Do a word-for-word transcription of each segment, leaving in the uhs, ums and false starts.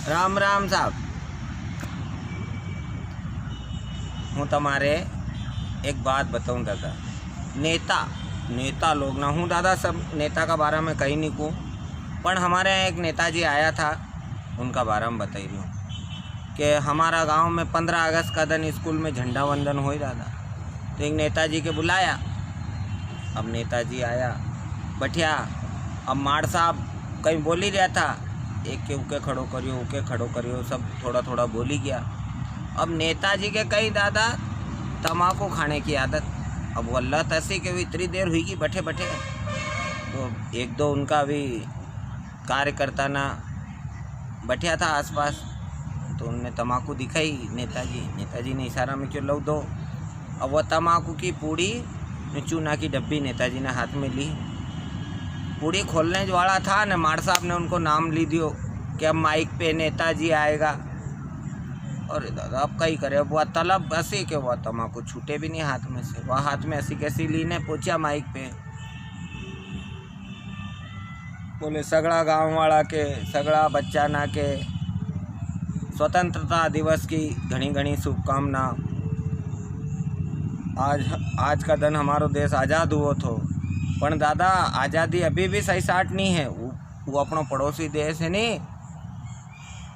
राम राम साहब, हूँ तमारे एक बात बताऊँ दादा, नेता, नेता लोग ना, हूँ दादा सब नेता का बारे में कहीं नहीं कहूँ, पण हमारे यहाँ एक नेताजी आया था, उनका बारे में बताई रही हूँ कि हमारा गांव में पन्द्रह अगस्त का दिन स्कूल में झंडा वंदन होई दादा, तो एक नेताजी के बुलाया। अब नेताजी आया, बैठ्या। अब माड़ साहब कहीं बोली रहा था, एक के उके खड़ो करियो, उके खड़ो करियो, सब थोड़ा थोड़ा बोली गया। अब नेताजी के कहीं दादा तमाकू खाने की आदत। अब वो लत ऐसी कि वो इतनी देर हुई कि बैठे बैठे, तो एक दो उनका भी कार्यकर्ता ना बैठा था आसपास, तो उनने तमाकू दिखाई नेताजी। नेताजी ने इशारा में क्यों लो दो। अब वो तमाकू की पूड़ी ने चूना की डब्बी नेताजी ने हाथ में ली। पूड़ी खोलने वाला था ने माड़ साहब ने उनको नाम ली दियो कि अब माइक पे नेताजी आएगा। और दादा अब कई करे, अब वह तलब ऐसी के वह तमाकू छूटे भी नहीं हाथ में से। वह हाथ में ऐसी कैसी ली ने पहुंचा माइक पे। बोले, सगळा गांव वाला के, सगळा बच्चा ना के स्वतंत्रता दिवस की घणी घणी शुभकामना। आज, आज का दिन हमारो देश आजाद हुओ थो, पण दादा, आजादी अभी भी सही साट नी है। वो, वो अपणो पड़ोसी देश है नी,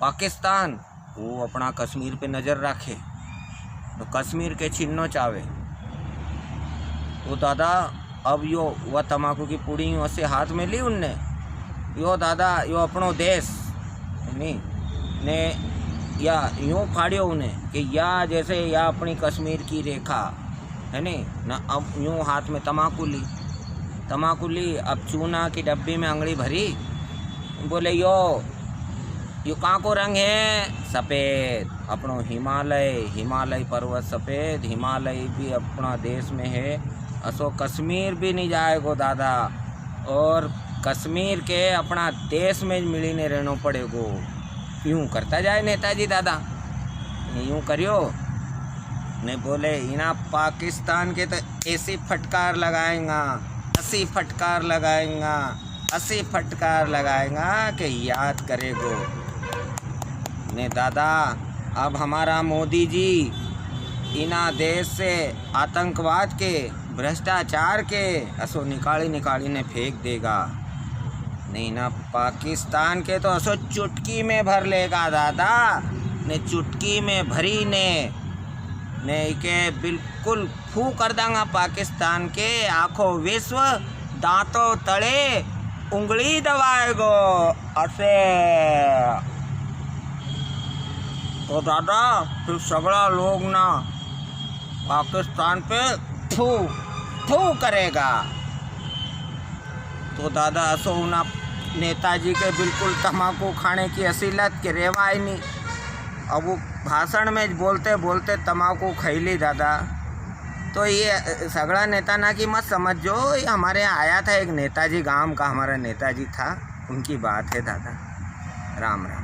पाकिस्तान, वो अपणा कश्मीर पे नजर राखे, तो कश्मीर के छीननो चावे। तो दादा, अब यो वा तमाकू की पुड़ी यूं असे हाथ में ली उनने, यो दादा, यो अपणो देश, नी, ने या यूं फाड़ियो उन्हें कि या जैसे या अपणी कश्मीर की रेखा, है नी, ना अब यूं हाथ में तमाकू ली, तमाकू ली, अब चूना की डब्बी में आंगळी भरी, बोले, "यो, यो कां को रंग है?" "सफेद।" "अपणो हिमालय, हिमालय पर्वत सफेद, हिमालय भी अपणा देश में है, असो कश्मीर भी नी जाएगो दादा, और कश्मीर के अपणा देश में मिली ने रेणो पड़ेगो।" यूं करता जाए नेताजी दादा, ने यूं करियो, ने बोले, "इना पाकिस्तान के तो ऐसी फटकार लगाएंगा, असी फटकार लगाएंगा, असी फटकार लगाएंगा कि याद करेगो।" ने दादा, अब हमारा मोदी जी इना देश से आतंकवाद के, भ्रष्टाचार के असो निकाली निकाली ने फेंक देगा। नी ना, पाकिस्तान के तो असो चुटकी में भर लेगा दादा, ने चुटकी में भरी ने, ने इके बिल्कुल फू कर दांगा पाकिस्तान के। आखो विश्व दांतों तले उंगली दबाएगो असे। तो दादा, फिर सगळा लोग ना पाकिस्तान पे थू थू करेगा। तो दादा, असो उना नेताजी के बिल्कुल तमाकू खाने की असी लत के रेवाय नी। अब वो भाषण में बोलते बोलते तमाकू खाई ली दादा। तो ये सगळा नेता ना की मत समझ जो, ये हमारे यहाँ आया था एक नेताजी, गांव का हमारा नेताजी था, उनकी बात है दादा। राम राम।